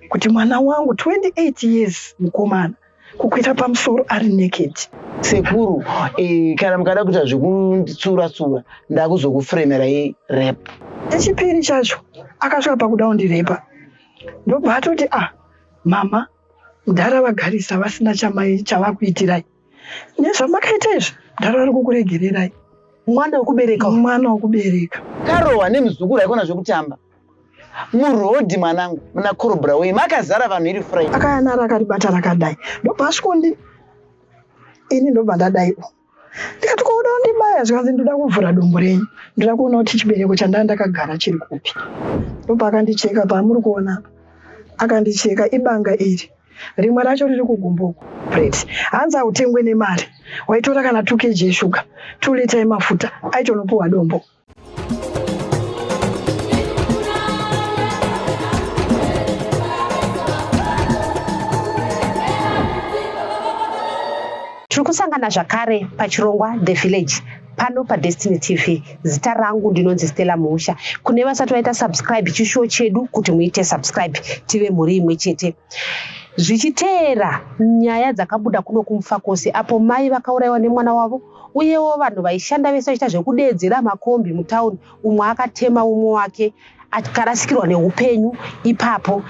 Kuti mwana wangu 28 years mukomana kukwira pamusoro ari naked. Sekuru kana mukada kuita zvekunditsura tsura ndakuzokufremerai rape. Chechipiri chacho akasvika pakuda kundirepa ndobva atoti ah mama mudhara vagarisa vasina chamai chavakuitirai nezvamakaita izvi mudhara vari kukuregererai. Mwana wekubereka. Mwana wekubereka. Karohwa nemuzukuru haikona zvekutamba. Muroad mwanangu muna Corobra way makazara vanhu iri Friday. Akayanara akaribata rakadai ndobva asvikondi ini ndobva ndadai ndikati ko uda kundibaya zvikanzi ndoda kuvhura dumbu renyu ndoda kuona kuti chibereko chandanga ndakagara chiri kupi ndobva akandicheka paamuri kuona apa akandicheka ibanga iri rimwe racho riri kugumbo uku bread hanzi hautengwe nemari waitora kana 2 kg yeshuga 2 lita yemafuta aitonopuwa dombo. Tiri kusangana zvakare pachirongwa The Village pano paDestiny TV. Zita rangu ndinonzi Stella Muusha. Kune vasati vaita subscribe chishuwo chedu kuti muite subscribe tive mhuri imwe chete. Zvichiteera nyaya dzakabuda kuno kuMufakose apo mai vakauraiwa nemwana wavo uyewo vanhu vaishanda vese vachiita zvekudeedzera makombi mutown umwe akatema umwe wake akarasikirwa neupenyu ipapo.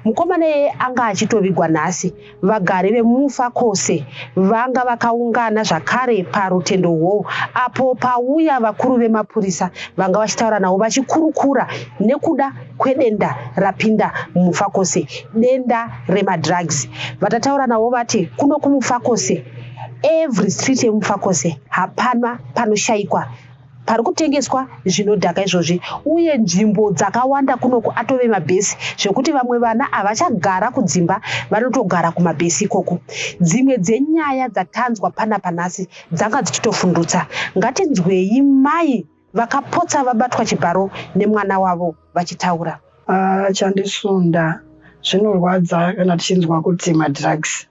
Mukomana iyeye anga achitovigwa nhasi. Vagari vemuMufakose vanga vakaungana zvakare paRutendo Hall apo pauya vakuru vemapurisa vanga vachitaura navo vachikurukura nekuda kwedenda rapinda muMufakose, denda remadrugs. Vatataura navo vati kuno kuMufakose every street yeMufakose hapana panoshaikwa pari kutengeswa zvinodhaka izvozvi uye nzvimbo dzakawanda kunoku atove mabhesi zvekuti vamwe vana havachagara kudzimba vanotogara kumabhesi ikoko. Dzimwe dzenyaya dzatanzwa panapa nhasi dzanga dzichitofundutsa. Ngatinzwei mai vakapotsa vabatwa chibharo nemwana wavo vachitaura. Ah, chandisunda zvinorwadza kana tichinzwa kuti madrugs.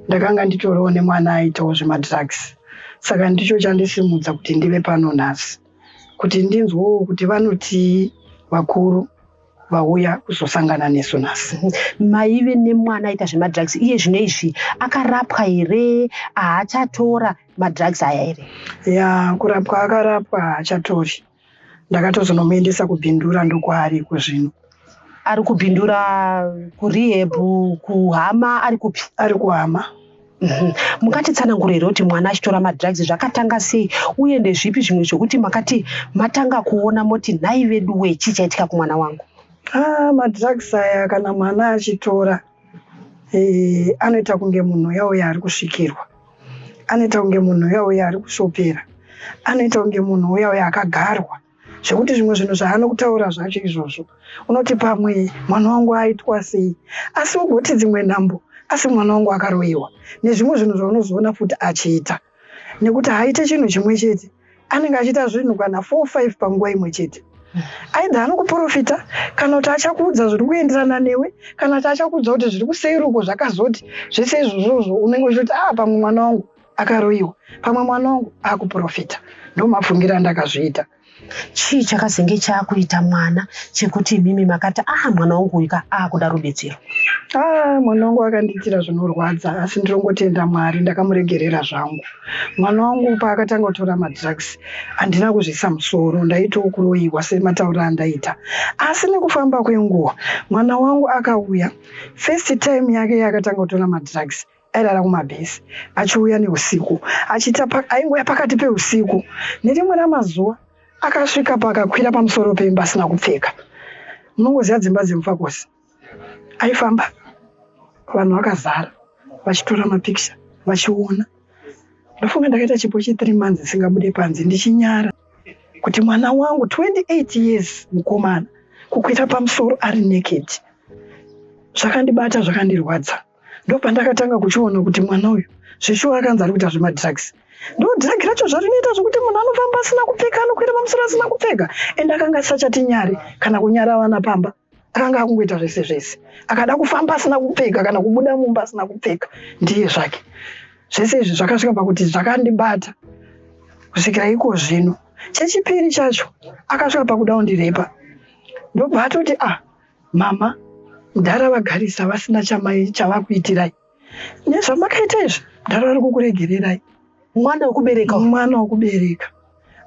Ndakanga nditoriwo nemwana aitawo zvemadrugs saka ndicho chandisimudza kuti ndive pano nhasi kuti ndinzwewo kuti vanotii vakuru vauya kuzosangana nesu nhasi. Maive nemwana aita zvemadrugs iye zvino izvi akarapwa here haachatora madrugs aya here? Ya, kurapwa akarapwa haachatori. Ndakatozonomuendesa kuBindura ndokwaari iko zvino. Ari kuBindura kurehab kuhama ari kupi? Ari kuhama. Mungatitsanangura here kuti mwana achitora madrugs zvakatanga sei uye ndezvipi zvimwe zvekuti makati matanga kuona moti nhai veduwe chii chaitika kumwana wangu? Ah, madrugs aya kana mwana achitora anoita kunge munhu uya uya ari kusvikirwa. Anoita kunge munhu uya uya ari kushopera. Anoita kunge munhu uya uya akagarwa. Zvekuti zvimwe zvinhu zvaanokutaura zvacho izvozvo unoti pamwe mwana wangu aitwa sei asi ugoti dzimwe nhambo asi mwana wangu akaroiwa nezvimwe zvinhu zvaunozoona futi achiita nekuti haaite chinhu chimwe chete anenge achiita zvinhu kana 4 5 panguva imwe chete aidha anokuprofita kana kuti achakuudza zviri kuenderana newe kana kuti achakuudza kuti zviri kuseri uko zvakazoti zvese izvozvozvo unenge uchitoti ah pamwe mwana wangu akaroiwa pamwe mwana wangu akuprofita ndomafungiro andakazviita. Chii chakazenge chakuita mwana chekuti imimi makati ah mwana wangu uyu ka akuda rubetsero? Ah, mwana wangu akandiitira zvinorwadza asi ndinongotenda Mwari ndakamuregerera zvangu. Mwana wangu paakatanga kutora madrugs handina kuzviisa musoro ndaitawo kuroiwa sematauriro andaita. Asi nekufamba kwenguva mwana wangu akauya first time yake yaakatanga kutora madrugs Airara kumabhesi achiuya neusiku achiita aingouya pakati peusiku. Nerimwe ramazuva akasvika pakakwira pamusoro peimba asina kupfeka. Munongoziva dzimba dzemufakosi. Aifamba vanhu vakazara vachitora mapikicha vachiona. Ndofunga ndakaita chipo che 3 months ndisingabude panze ndichinyara kuti mwana wangu 28 years mukomana kukwira pamusoro ari naked. Zvakandibata zvakandirwadza. Ndopandakatanga kuchiona kuti mwana uyu zveshuwa akanzi ari kuita zvemadrugs. Ndo drug racho zvarinoita zvekuti munhu anofamba asina kupfeka anokwira pamusoro asina kupfeka and akanga asisachatinyari kana kunyara vana pamba akanga akungoita zvese zvese akada kufamba asina kupfeka kana kubuda mumba asina kupfeka ndiye zvake zvese izvi zvakasvika pakuti zvakandibata kusvikira iko zvino chechipiri chacho akasvika pakuda kundirepa ndobva atoti ah mama Mudhara vagarisa vasina chamai chavakuitirai. Nezvamakaita izvi, mudhara vari kukuregererai. Mwana wekubereka. Mwana wekubereka.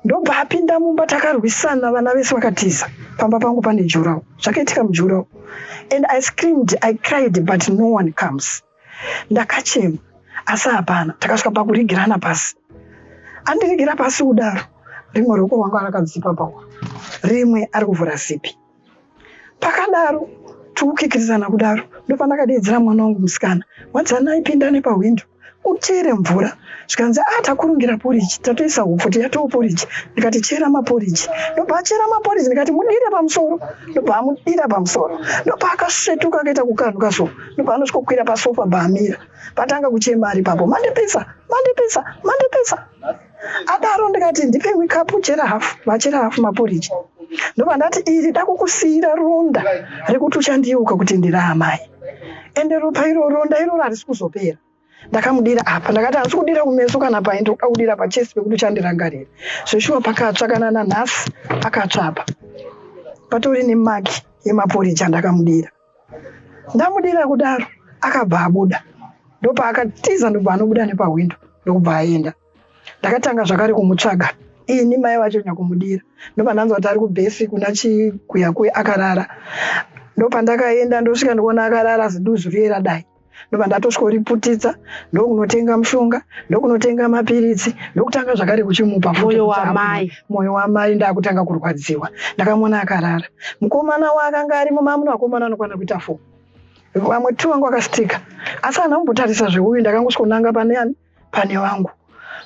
Ndobva apinda mumba takarwisana vana vese vakatiza. Pamba pangu pane jurawo. Zvakaitika mujurawo. And I screamed, I cried but no one comes. Ndakachema asi hapana. Takasvika pakurigirana pasi. Andirigira pasi kudaro. Rimwe ruoko rwangu rakadzipa pauro. Rimwe ari kuvhura zipi. Pakadaro tikukikirizana kudaro ndopandakadeedzera mwana wangu musikana wadzanai pinda nepahwindo uchere mvura zvikanzi a ah, takurungira poriji tatoisa hupfu tiyatoo poriji ndikati chera maporiji ndobva achera maporiji ndikati mudire pamusoro ndobva amudira pamusoro ndobva akasvetuka akaita kukanhuka so ndobva anosvikokwira pasofa bvaamira patanga kuchema ari papo mandipisa mandipisa mandipisa adaro ndikati ndipe kapu chera hafu vachera hafu maporiji ndobva ndati iri dakukusiyira ronda rekuti uchandiyeuka kuti ndiri amai ende ropa iro ronda iroro harisi kuzopera ndakamudira apa ndakati handisi kudira kumeso kana pai ndokuda kudira pachest pekuti uchandirangarira zveshuwa pakatsva kana nanhasi pakatsva apa patori nemaki yemaporiji andakamudira Ndamudira kudaro akabva abuda ndopaakatiza ndobva anobuda nepahwindo ndokubva aenda. Ndakatanga zvakare kumutsvaga ini mai vacho nyakumudira ndobva ndanzwa kuti ari kubhesi kuna chiguyakuya akarara ndopandakaenda ndosvika ndikuona akarara ziduzu riye radai ndobva ndatosvikoriputitsa ndokunotenga mushonga ndokunotenga mapiritsi ndokutanga zvakare kuchimupa mwoyo wamai mwoyo wamai ndakutanga kurwadziwa ndakamuona akarara mukomana waakanga arimo mamuno vakomana anokwana kuita fo vamwe two vangu vakasitika asi handina kumbotarisa zveuyu ndakangosvikonanga pane ani pane vangu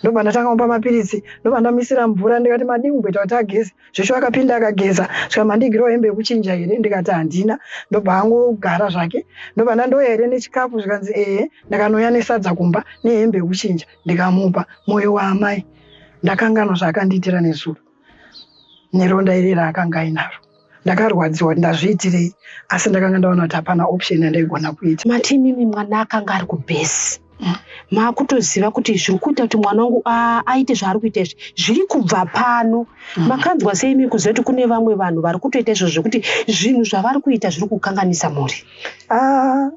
ndobva ndatanga kumupa mapiritsi ndobva ndamisira mvura ndikati madii kumboita kuti ageze zveshuwa akapinda akageza svika mandigirawo hembe yekuchinja here ndikati handina ndobva angogara zvake ndobva ndandouya here nechikafu zvikanzi ehe ndakanouya nesadza kumba nehembe yekuchinja ndikamupa mwoyo waamai ndakanganwa zvaakandiitira nezuro neronda iri raakanga ainaro ndakarwadziwa kuti ndazviitirei asi ndakanga ndaona kuti hapana option yandaigona kuita mati imimi mwana akanga ari kubhesi makutoziva kuti zviri kuita kuti mwana wangu aite zvaari kuita izvi zviri kubva pano makanzwa sei imi kuziva kuti kune vamwe vanhu vari kutoita izvozvo zvekuti zvinhu zvavari kuita zviri kukanganisa mhuri ah,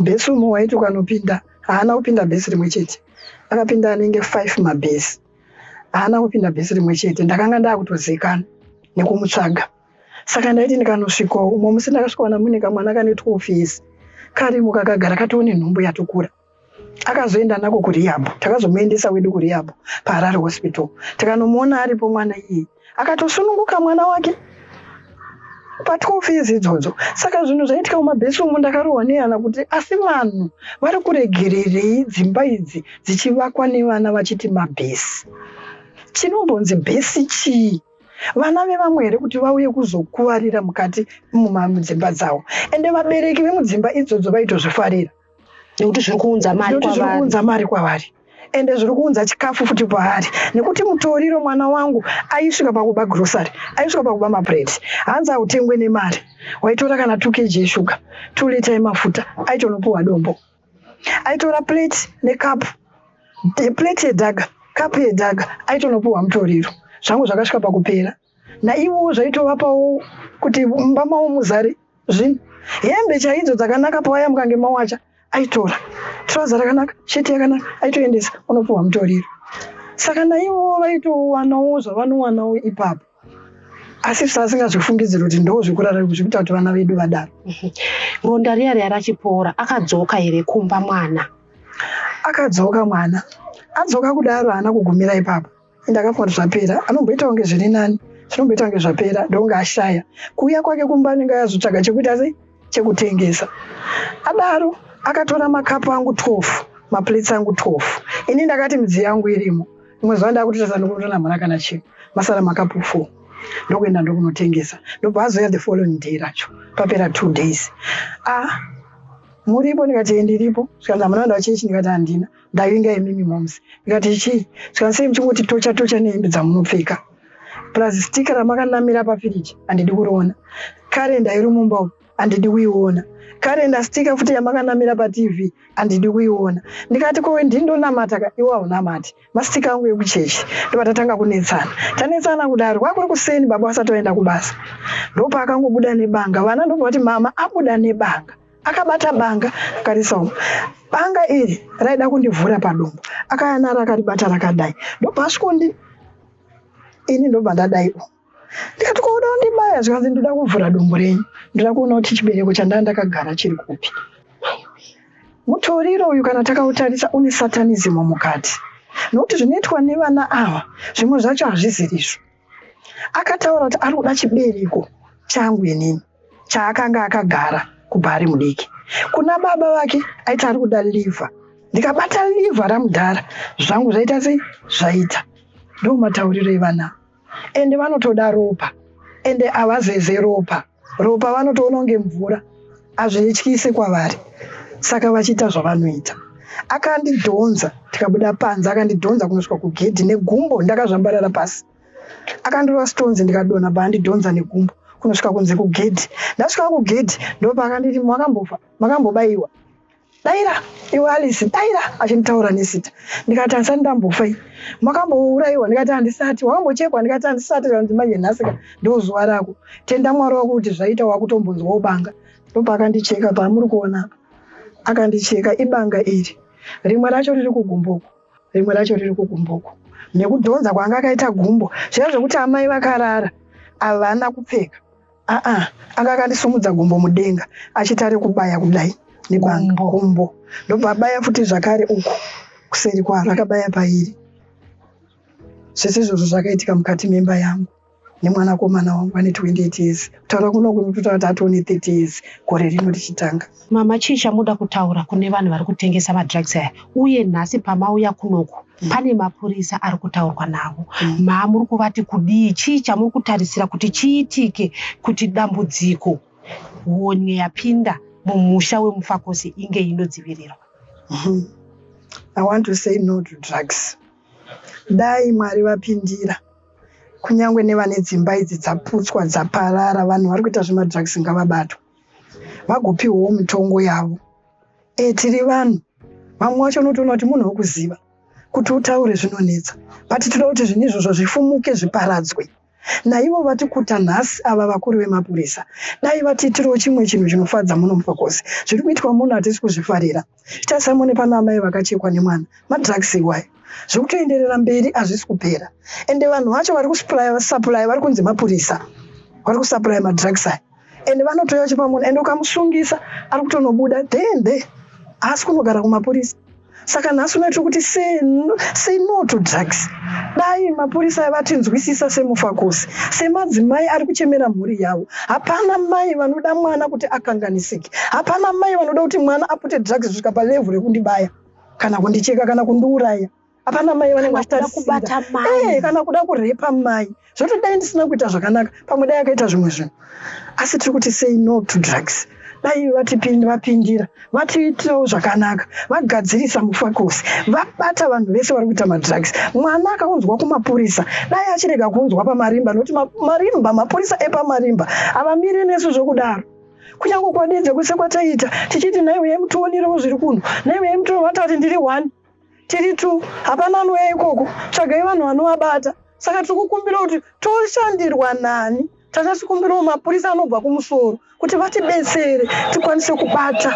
bhesi umu waiti ukanopinda haana kupinda bhesi rimwe chete akapinda anenge five mabhesi haana kupinda bhesi rimwe chete ndakanga ndakutozikanwa nekumutsvaga saka ndaiti ndikanosvikawo umwe musi ndakasvikawana mune kamwana kane 12 years karimo kakagara katoo nenhumbu yatokura akazoenda nako kurehab takazomuendesa wedu kurehab paHarare Hospital tikanomuona aripo mwana iyeye akatosununguka mwana wake pa12 years idzodzo saka zvinhu zvaitika mumabhesi umu ndakarohwa nehana kuti asi vanhu vari kuregererei dzimba idzi dzichivakwa nevana vachiti mabhesi chinombonzi bhesi chii vana vevamwe here kuti vauye kuzokuvarira mukati mudzimba dzavo ende vabereki vemudzimba idzodzo vaitozvifarira nekuti zviri kuunza mari nekuti zviri kwavari kuunza mari kwavari ende zviri kuunza chikafu futi paari nekuti mutoriro mwana wangu aisvika pakuba grocery aisvika pakuba mabread hanzi hautengwe nemari waitora kana 2 kg yeshuga 2 lita yemafuta aitonopuwa dombo aitora plate nekapu plate yedhaga kapu yedhaga aitonopuwa mutoriro zvangu zvakasvika pakupera naivowo zvaitovapawo kuti mumba mavo muzare zvinhu hembe chaidzo dzakanaka pawaya mukange mawacha aitora trouser rakanaka sheti yakanaka aitoendesa unopuwa mutoriro saka naivowo vaitowanawo zvavanowanawo ipapo asi zvaasingazvifungidziri kuti ndo zvekurara zvekuita kuti vana vedu vadaro ronda riya riya rachipora akadzoka here kumba mwana akadzoka mwana adzoka kudaro haana kugumira ipapo ndakafunga kuti zvapera anomboita kunge zviri nani zvinomboita kunge zvapera ndonge ashaya kuuya kwake kumba anenge azotsvaga chekuita sei chekutengesa adaro akatora makapu angu 12 maplates angu 12 ini ndakati midziyo yangu irimo rimwe zuva ndakutotarisa ndikutoona mhana kana chinhu masara makapu 4 ndokuenda ndokunotengesa ndobva azoya the following day racho papera 2 days ah muripo ndikati ndiripo zvikanzi hamuna kuenda chechi ndikati handina ndavinga imimi moms ndikati chii zvikanzi sei muchingoti tocha tocha nehembe dzamunopfeka plus sticker ramakanamira pafiriji handidi kuriona kare ndairi mumba umu. Handidi kuiona. Calendar sticker futi yamakanamira paTV handidi kuiona. Ndikati ko ndindonamata ka iwe haunamati. Mastika angu ekuchechi. Ndopatatanga kunetsana. Tanetsana kudaro kwakuri kuseni baba vasati vaenda kubasa. Ndopaakangobuda nebanga. Vana ndobva mama abuda nebanga. Akabata banga akarisa umu. Banga iri raida kundivhura padumbu. Akaya naro akaribata rakadai. Ndobva asvikondi ini ndobva ndadai umu. Ndikati ko uda kundibaya zvikanzi ndoda kuvhura dumbu renyu. Ndoda kuona kuti chibereko chandanga ndakagara chiri kupi. Mutoriro uyu kana takautarisa une satanism mukati. Nokuti zvinoitwa nevana ava zvimwe zvacho hazvizirizvo. Akataura kuti ari kuda chibereko changu inini chaakanga akagara kubva ari mudiki. Kuna baba vake aiti ari kuda liver. Ndikabata liver ramudhara zvangu zvaita sei? Zvaita. Ndo matauriro evana. Ende vanotoda ropa. Ende havazeze ropa. Ropa vanotoona kunge mvura. Hazvityise kwavari. Saka vachiita zvavanoita. Akandidhonza tikabuda panze akandidhonza kunosvika kugedhi negumbo ndakazvambarara pasi. Akandirova stones ndikadonha paandidhonza negumbo kunosvika kunze kugedhi. Ndasvika kugedhi ndopaakanditi makambofa makambobaiwa. Daira iwe Alice daira achinditaura nezita. Ndikati handisati ndambofa ini. Makambourayiwa ndikati handisati. Wakambochekwa ndikati handisati. Zvikanzi manje nhasi ka ndozuva rako. Tenda Mwari wako kuti zvaita wakutombonzwawo banga. Ndopaakandicheka paamuri kuona apa. Akandicheka ibanga iri. Rimwe racho riri kugumbo uku. Rimwe racho riri kugumbo uku. Nekudhonza kwaanga akaita gumbo. Zviya zvekuti amai vakarara havana kupfeka. Aa anga akandisumudza gumbo mudenga achiti ari kubaya kudai nebanga gumbo ndobva abaya futi zvakare uku kuseri kwaro akabaya pairi. Zvese izvozvo zvakaitika mukati memba yangu nemwanakomana wangu ane 28 years. Kutaura kuno kuno totaura kuti atone 30 years gore rino richitanga. Mama chii chamuda kutaura kune vanhu vari kutengesa madrugs aya uye nhasi pamauya kunoku pane mapurisa ari kutaurwa navo mamuri kuvati kudii chii chamuri kutarisira kuti chiitike kuti dambudziko honye yapinda mumusha weMufakose inge inodzivirirwa? I want to say no to drugs. Dai Mwari vapindira kunyange nevane dzimba idzi dzaputswa dzaparara vanhu vari kuita zvemadrugs ngavabatwe vagopiwawo mitongo yavo. Tiri vanhu vamwe vacho unotoona kuti munhu wekuziva kuti utaure zvinonetsa but toda kuti zvinhu izvozvo zvifumuke zviparadzwe. Naivo vatikuta nhasi ava vakuru vemapurisa dai vatiitirawo chimwe chinhu chinofadza muno Mufakose. Zviri kuitwa muno hatisi kuzvifarira. Chitarisa muone pana amai vakachekwa nemwana madrugs iwayo. Zviri kutoenderera mberi hazvisi kupera. Ende vanhu vacho vari kusupply vari kunzi mapurisa vari kusupply madrugs aya. Ende vanotouya vachipa munhu ende ukamusungisa ari kutonobuda there and there haasi kunogara kumapurisa. Saka nhasi unoitwa kuti say no to drugs. Dai mapurisa vatinzwisisa seMufakose, semadzimai ari kuchemera mhuri yavo. Hapana mai vanoda mwana kuti akanganisike. Hapana mai vanoda kuti mwana apute drugs kusvika palevel rekundibaya kana kundicheka kana kundiuraya. Hapana mai vanenge vachitarisira kana kuda kurepa mai. Zvotodai ndisina kuita zvakanaka pamwe dai akaita zvimwe zvinhu. Asi tiri kuti say no to drugs. Dai vapindira vatiitirawo zvakanaka vagadzirisa Mufakose vabata vanhu vese vari kuita madrugs. Mwana akaunzwa kumapurisa dai achirega kuunzwa pamarimba nokuti marimba mapurisa epamarimba havamiri nesu zvokudaro. Kunyange kwadedza kwese kwataiita tichiti nhai uyai mutionerewo zviri kuno nhai uyai mutionerewo vatati ndiri 1 tiri 2 hapana anouya ikoko tsvagai vanhu vanovabata. Saka tiri kukumbira kuti toshandirwa nani takachikumbirawo mapurisa anobva kumusoro kuti vatibetsere tikwanise kubata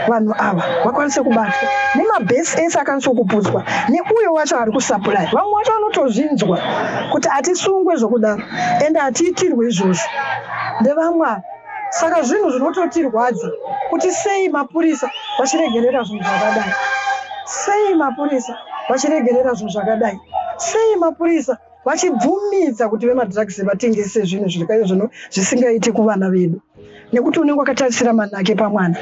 vanhu ava vakwanise kubatwa nemabhesi ese akwanise kuputswa neuyo wacho ari kusupply. Vamwe vacho vanotozvinzwa kuti hatisungwe zvokudaro ende hatiitirwe izvozvo ndevamwe ava. Saka zvinhu zvinototirwadza kuti sei mapurisa vachiregerera zvinhu zvakadai. Sei mapurisa vachiregerera zvinhu zvakadai. Sei mapurisa vachibvumidza kuti vemadrugs vatengese zvinhu zvisingaiti kuvana vedu. Nekuti unenge wakatarisira manake pamwana.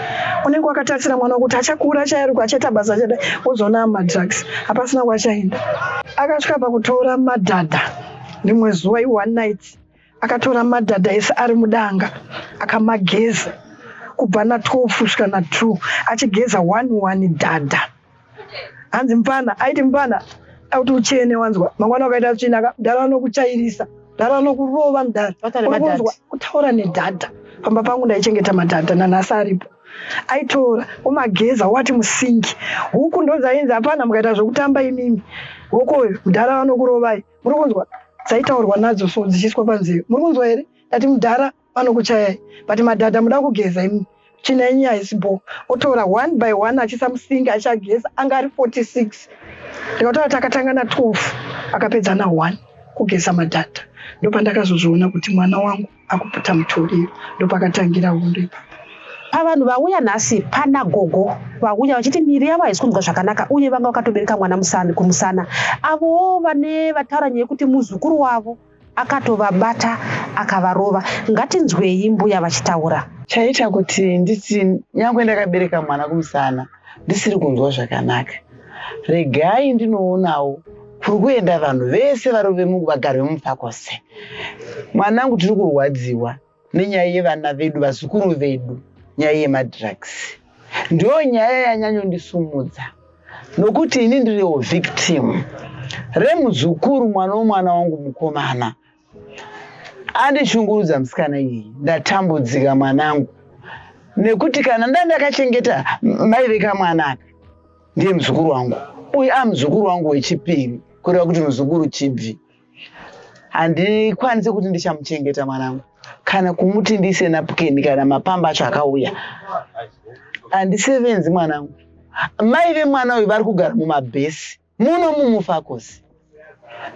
Unenge wakatarisira mwana kuti achakura achayaruka achaita basa achadai wozoona madrugs hapasina kwachaenda. Akasvika pakutora madhadha rimwe zuva i1 night akatora madhadha ese ari mudanga akamageza kubva na 12 kusvika na 2 achigeza 1 dhadha. Hanzi mupfana aiti mupfana akuti uchene wanzwa mangwana ukaita tsvina mudhara anokuchairisa mudhara anokurova mudhara. Urikunzwa kutaura nedhadha. Pamba pangu ndaichengeta madhadha nanhasi aripo. Aitora omageza owati musingi. Huku ndodzainzi hapana mukaita zvekutamba imimi. Hokoyo mudhara vanokurovai. Muri kunzwa? Dzaitaurwa nadzo so dzichiiswa panzeve. Muri kunzwa here? Ndati mudhara vanokuchayai. But madhadha muda kugeza imimi. Tsvina yenyu haisi bho. Otora one by one achiisa musingi achiageza. Anga ari 46. Ndikataura kuti akatanga na 12 akapedza na 1 kugeza madhadha. Ndopandakazozviona kuti mwana wangu akuputa mutoriro. Ndopakatangira hondo ipapo. Pavanhu vauya nhasi pana gogo vauya vachiti miri yavo haisi kunzwa zvakanaka uye vanga vakatobereka mwana musana kumusana. Avowo vane vataura nyaya yekuti muzukuru wavo akatovabata akavarova. Ngatinzwei mbuya vachitaura. Chaita kuti nditi nyangwe ndakabereka mwana kumusana ndisiri kunzwa zvakanaka, regai ndinoonawo kuri kuenda vanhu vese vari vagari vemuMufakose. Mwanangu, tiri kurwadziwa nenyaya yevana vedu, vazukuru vedu, nyaya yemadrugs. Ndiyo nyaya yanyanyondisumudza nokuti ini ndiriwo victim remuzukuru, mwana womwana wangu mukomana andishungurudza musikana iyi. Ndatambudzika mwanangu, nekuti kana ndandakachengeta mai vekamwana aka, ndiye muzukuru wangu uyu, amuzukuru wangu wechipiri, kureva kuti muzukuru chibvi. Handikwanisi kuti ndichamuchengeta mwanangu, kana kumuti ndiise napukeni kana mapamba acho akauya handisevenzi mwanangu. Mai vemwana uyu vari kugara mumabhesi muno muMufakose.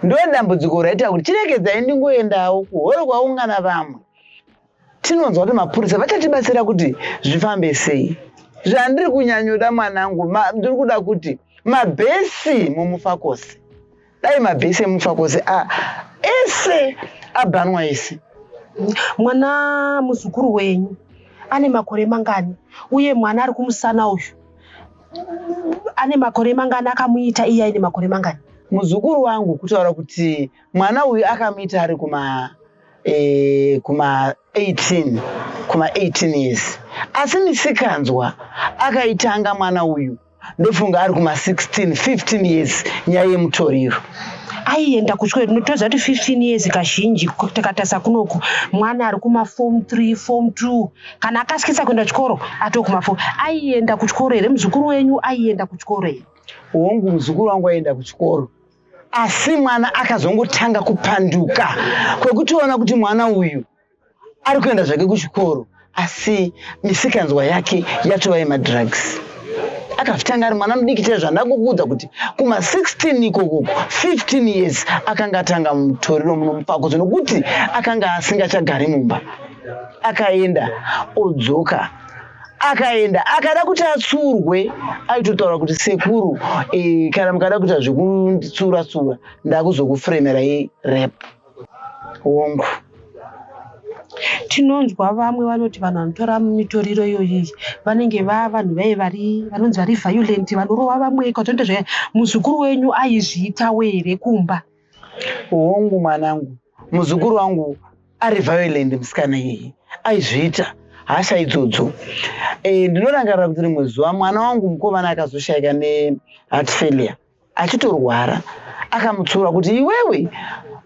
Ndo dambudziko raita kuti chiregedzai ndingoendawo kuhoro kwaungana vamwe, tinonzwa kuti mapurisa vachatibatsira kuti zvifambe sei. Zvandiri kunyanyoda mwanangu, ndiri kuda kuti mabhesi muMufakose, dai mabhesi emuMufakose ese abhanwa ese. Mwana muzukuru wenyu ane makore mangani, uye mwana ari kumusana uyu ane makore mangani? Akamuita iye aine makore mangani? Muzukuru wangu, kutaura kuti mwana uyu akamuita ari kuma 18, kuma 18 years, asi misikanzwa akaitanga mwana uyu ndofunga ari kuma 16, 15 years, nyaya yemutoriro. Aienda kuchikoro? Tinotoziva kuti 15 years kazhinji tikatarisa kunoku mwana ari kuma form 3, form 2, kana akasikisa kuenda kuchikoro atoo kuma4. Aienda kuchikoro here muzukuru wenyu? Aienda kuchikoro here? Hongu, muzukuru wangu aienda kuchikoro, asi mwana akazongotanga kupanduka kwekutoona kuti mwana uyu ari kuenda zvake kuchikoro, asi misikanzwa yake yatova yemadrugs. Akazvitanga ari mwana mudiki chaizvo. Zvandakukuudza kuti kuma16 ikoko, 15 years, akanga atanga mutoriro muno muMufakose, nokuti akanga asingachagari mumba. Akaenda odzoka, akaenda akada kuti atsurwe, aitotaura kuti, "Sekuru, kana mukada kuita zvekunditsura tsura, ndakuzokufremerai rape." Hongu. Tinonzwa vamwe vanoti vanhu vanotora mitoriro iyoyi vanenge va vanhu vai vari vanonzi vari violent, vanorova vamwe katonde zvaya. Muzukuru wenyu aizviitawo here kumba? Hongu mwanangu, muzukuru wangu ari violent musikana iyeye, aizviita hasha idzodzo. Ndinorangarira kuti rimwe zuva mwana wangu mukomana akazoshayika neheart failure achitorwara, akamutsura kuti, "Iwewe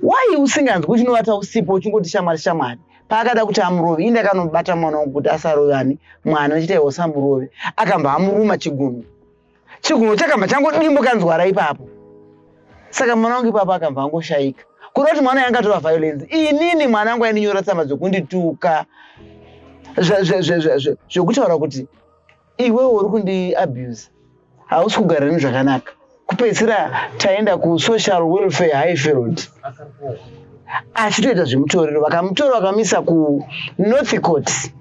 wai usinganzwi uchinovata usipo uchingoti shamwari shamwari?" Paakada kuti amurove, ini ndakanobata mwana wangu kuti asarovani mwana, ndichiti, "Aiwa, usamurove." Akamba amuruma chigunwe, chigunwe chakamba changodimbuka nzwara ipapo. Saka mwana wangu ipapo akambva angoshayika, kuda kuti mwana yangatova violence. Inini mwana wangu aindinyora tsamba dzokundituka, zvekutaura kuti, "Iwewe uri kundiabuse, hausi kugara neni zvakanaka." Kupedzisira taenda kusocial welfare Highfield, achitoita zvemutoriro. Vakamutora vakamisa kuNorthcote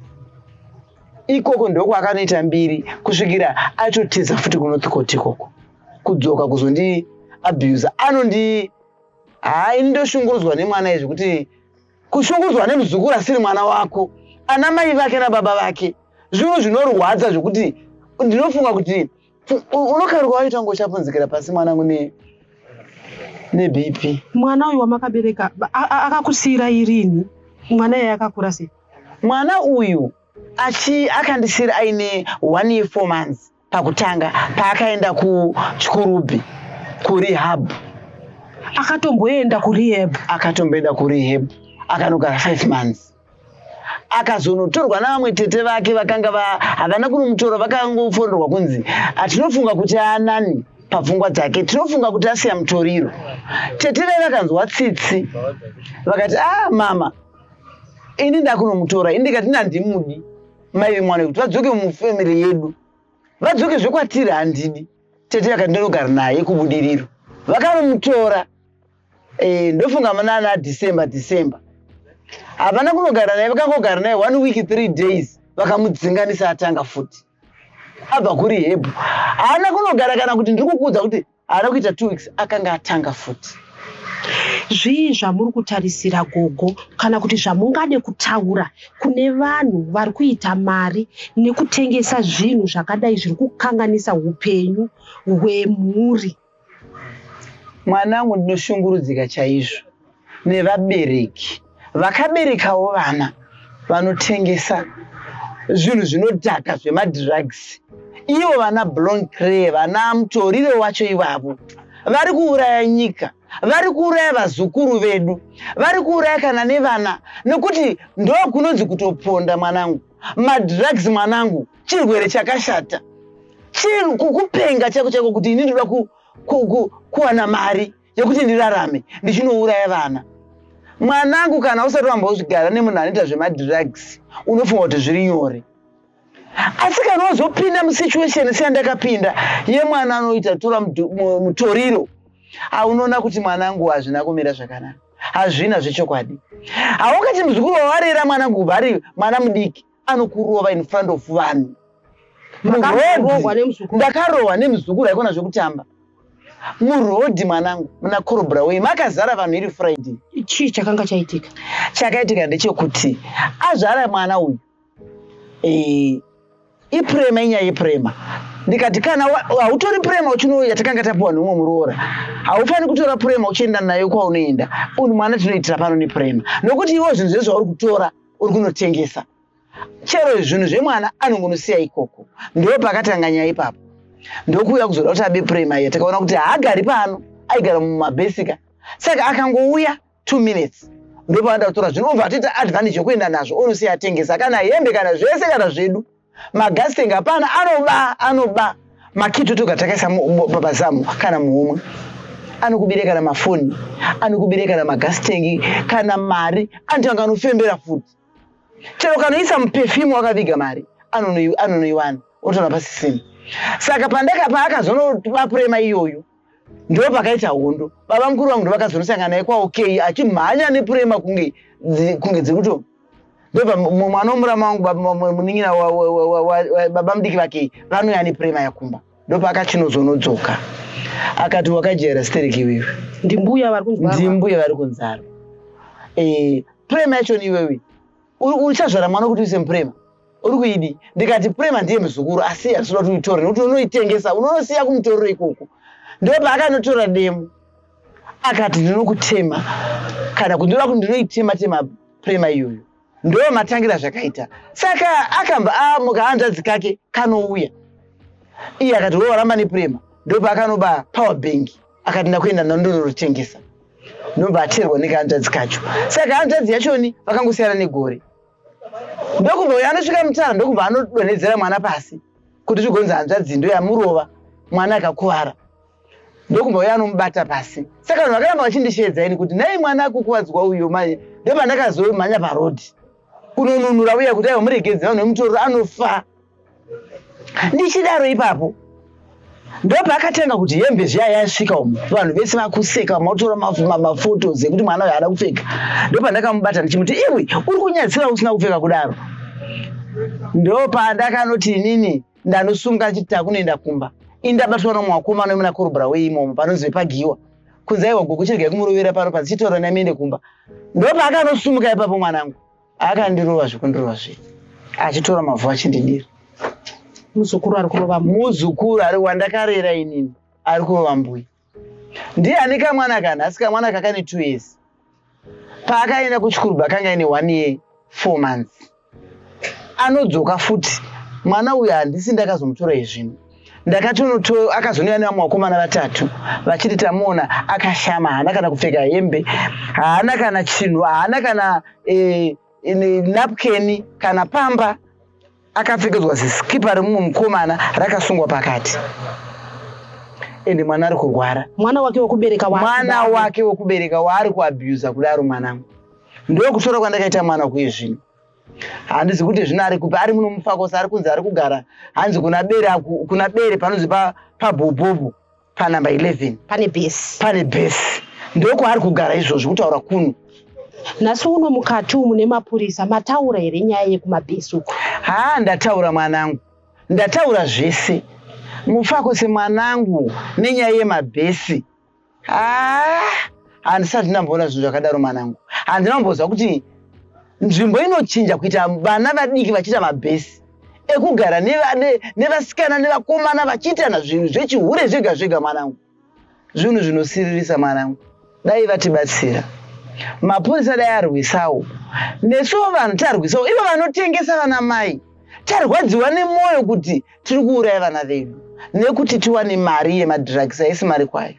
ikoko, ndokwaakanoita mbiri kusvikira atotiza futi kuNorthcote ikoko, kudzoka kuzondiabusa. Anondi hai, ndoshungurudzwa nemwana izvi, kuti kushungurudzwa nemuzukuru asiri mwana wako, ana mai vake nababa vake, zvinhu zvinorwadza zvekuti ndinofunga kuti unokaruka waita kunge uchapunzikira pasi mwanangu neBP. Mwana uyu wamakabereka akakusiyirai rini? Mwana iye akakura sei? Mwana uyu achi akandisiyira aine 1 year 4 months pakutanga paakaenda kuChikurubi kurehab. Akatomboenda kurehab? Akatomboenda kurehab, akanogara 5 months. Akazonotorwa navamwe tete vake vakanga havana kunomutora, vakangofonderwa kunzi atinofunga kuti anani papfungwa dzake, tinofunga kuti asiya mutoriro. Tete vai vakanzwa tsitsi vakati, ah mama, ini ndakunomutora. Ini ndikati nandimudi mai vemwana kuti vadzoke mufamily yedu, vadzoke zvekwatiri handidi. Tete vakati ndinogara naye kuBudiriro. Vakanomutora ndofunga munana December December. Havana kunogara naye, vakangogara naye 1 week 3 days, vakamudzinganisa atanga futi abva kurehab. Haana kunogara kana kuti ndiri kukuudza kuti haana kuita 2 weeks akanga atanga futi. Zvii zvamuri kutarisira gogo, kana kuti zvamungade kutaura kune vanhu vari kuita mari nekutengesa zvinhu zvakadai zviri kukanganisa upenyu hwemhuri? Mwanangu, ndinoshungurudzika chaizvo nevabereki vakaberekawo vana vanotengesa zvinhu zvinodhaka zvemadrugs. Ivo vana Bloncre, vana mutoriro wacho ivavo vari kuuraya nyika, vari kuuraya vazukuru vedu, vari kuuraya kana nevana, nekuti ndokunonzi kutoponda. Mwanangu, madrugs mwanangu chirwere chakashata, chiri kukupenga chako chako kuti ini ndoda kuwana mari yekuti ndirarame ndichinouraya vana. Mwanangu, kana usati wambozvigara nemunhu anoita zvemadrugs unofunga kuti zviri nyore, asi kana wazopinda musituation seyandakapinda yemwana anoita tora mutoriro, haunoona kuti mwanangu hazvina kumira zvakanaka, hazvina zvechokwadi. Haungati muzukuru wawarera, mwanangu, kubva ari mwana mudiki anokurova in front of vanhu. Makarohwa nemuzukuru? Ndakarohwa nemuzukuru, haikona zvekutamba. Murodhi mwanangu, muna Corobra Way, makazara vanhu iri Friday. Chii chakanga chaitika? Chakaitika ndechekuti azvara mwana uyu, iprema, inyaya yeprema. Ndikati kana hautori prema uchinouya, takanga tapiwa neumwe muroora, haufani kutora prema uchienda nayo kwaunoenda. Uyu mwana tinoitira pano neprema, nokuti iwo zvinhu zvese zvauri kutora uri kunotengesa, chero zvinhu zvemwana anongonosiya ikoko. Ndo pakatanga nyaya ipapo, ndokuuya kuzoda kuti abe prema iya. Takaona kuti haagari pano, aigara mumabhesika, saka akangouya 2 minutes ndopaanoda kutora zvinhu, obva atoita advantage yekuenda nazvo, onosiya atengesa kana hembe kana zvese kana zvedu. Magas tank hapana, anoba, anoba makito toga takaisa pazamu kana muhomwe. Anokubire kana mafoni, anokubire kana magas tank kana mari, anotanga anofembera futi. Chero kanoisa muperfume wakaviga mari anonoiwana, otoona pasisina. Saka paakazonoba prema iyoyo, ndo pakaita hondo. Baba mukuru vangu ndovakazonosangana naye kwaOK achimhanya nepurema kunge dziri kuto ndobva mwana womurama wangu, munin'ina baba mudiki vake, vanouya nepurema yakumba. Ndopaakachinozonodzoka akati, "Wakajaira stereki iwewe." Ndimbuya vari kunzwa? Ndimbuya vari kunzaro. Prema yacho iwewe uchazvara mwana kuti uise mupurema, uri kuidi? Ndikati prema ndiye muzukuru, asi hatinoda kuti uitore nekuti unoitengesa, unonosiya kumutorero ikoko. Ndopaakanotora demo akati, "Ndinokutema kana kundiroda kuti ndinoitema tema prema iyoyo." Ndo matangira zvakaita. Saka akamba amuka, hanzvadzi kake kanouya, iye akati, "Wo waramba neprema." Ndopaakanoba power bank, akati, "Ndakuenda ndonondorotengesa." Ndobva ateerwa nekahanzvadzi kacho. Saka hanzvadzi yachoni vakangosiyana negore. Ndokubva uyo anosvika mutara, ndokubva anodonhedzera mwana pasi kuti zvigonzi hanzvadzi ndo yamurova mwana akakuvara. Ndokubva uyo anomubata pasi. Saka vanhu vakaramba vachindisheedza ini kuti, "Nhai, mwana akukuvadzwa uyo mai." Ndopandakazomhanya parodhi kunonunura uya kuti, "Aiwa, muregedze, vanhu vemutororo anofa." Ndichidaro ipapo ndopaakatanga kuti hembe zviya yasvika umu, vanhu vese vakuseka, vamatora maphotos ekuti mwana uyu haana kupfeka. Ndopandakamubata ndichimuti, "Iwe uri kunyadzisira usina kupfeka kudaro." Ndopandakanoti inini ndanosunga chiti takunoenda kumba. Ini ndabatwa nomwe wakomana wemuna Corobra Way imomo panonzi vepagiwa, kunzi, "Aiwa gogo, chiregai kumurovera pano panzi, chitora namiende kumba." Ndopaakanosumuka ipapo mwanangu, akandirova zvekundirova zve, achitora mavhu achindidira. Muzukuru ari kurova? Muzukuru ari wandakarera inini ari kurova mbuya. Ndiani kamwana kana asi kamwana kakane 2 years. Paakaenda kuchikurubha kanga ine 1 year 4 months. Anodzoka futi mwana uyu, handisi ndakazomutora izvino, ndakatonoto akazonouya nevamwe vakomana vatatu vachiti tamuona akashama, haana kana kupfeka hembe, haana kana chinhu, haana kana Napkin kana pamba akapfekedzwa zisikipa remumwe mukomana rakasungwa pakati, ende mwana ari kurwara. Mwana wake wekubereka. Mwana wake wekubereka waari kuabusa kudaro mwanangu. Ndokutora kwandakaita mwana kuye zvino handizi kuti zvino ari kupi. Ari muno muFakosi, ari kunzi ari kugara hanzi kuna Bere, kuna Bere panonzi paBhobhobho panamba 11. Pane bhesi. Pane bhesi, ndokwaari kugara izvozvi kutaura kuno. Nhasi uno mukati umu nemapurisa mataura here nyaya yekumabhesi uku? Haa, ndataura mwanangu, ndataura zvese muFakose mwanangu nenyaya yemabhesi. Haa, handisati ndamboona zvinhu zvakadaro mwanangu. Handina kumbozwa kuti nzvimbo inochinja kuita vana vadiki vachiita mabhesi ekugara nevasikana nevakomana vachiitana zvinhu zvechihure zvega zvega mwanangu. Zvinhu zvinosiririsa mwanangu. Dai vatibatsira mapurisa, dai arwisawo nesuwo vanhu tarwisawo ivo vanotengesa vana mai. Tarwadziwa nemwoyo kuti tiri kuuraya vana vedu nekuti tiwane mari yemadrugs. Haisi mari kwayo.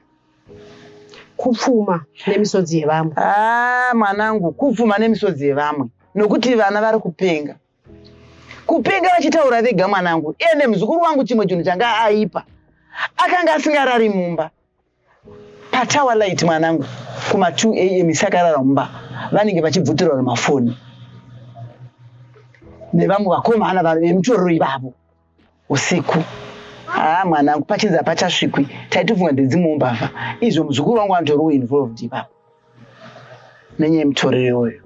Kupfuma nemisodzi yevamwe. Ah, mwanangu, kupfuma nemisodzi yevamwe, nokuti vana vari kupenga, kupenga vachitaura vega mwanangu. Ende muzukuru wangu chimwe chinhu changa aipa, akanga asingarari mumba patower light mwanangu. Kuma 2 am isakarara mumba, vanenge vachibvutirwa nemafoni nevamwe vakomana vemutororo ivavo usiku. Haa mwanangu, pachinzi hapachasvikwi, taitofunga ndedzimwewo mbavha. Izvo muzukuru wangu anotoriwo involved ipapo nenyaya yemutorero iyoyo.